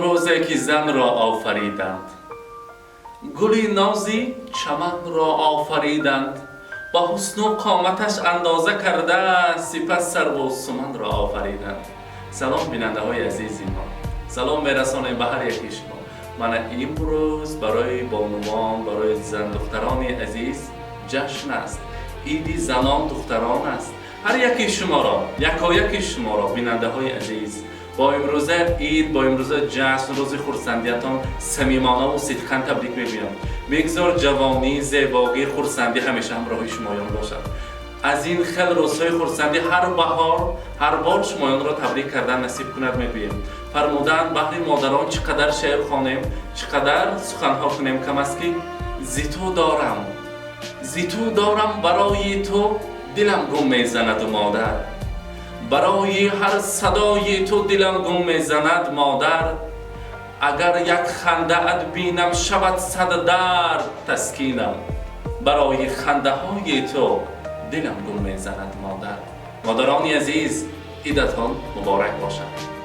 Рӯзе ки занро офариданд, гули нози чаманро офариданд, ба ҳусну қоматаш андоза карда, сипас сарву суманро офариданд. Салом, бинандаҳои азизи мо, салом мерасонем ба ҳар яки шумо. Мана имрӯз барои бонувон, барои зандухтарони азиз ҷашн аст, иди занон духтарон аст. Ҳар яки шуморо, якояки шуморо, бинандаҳои азиз, бо имрӯза ид, бо имрӯза ҷашн, рӯзи хурсандиятон самимонаву сидқан табрик мегӯям. Бигзор ҷавонӣ, зебогӣ, хурсандӣ ҳамеша ҳамроҳи шумоён бошад. Аз ин хел рӯзҳои хурсандӣ ҳар баҳор, ҳар бор шумоёнро табрик кардан насиб кунад, мегӯем. Фармуданд, баҳри модарон чӣ қадар шеър хонем, чӣ қадар суханҳо кунем, кам аст, ки зи ту дорам, зи ту дорам, барои ту дилам гум мезанаду модар, барои ҳар садои ту дилам гум мезанад, модар. Агар як хандаат бинам, шавад сад дард таскинам, барои хандаҳои ту дилам гум мезанад, модар. Модарони азиз, идатон муборак бошад.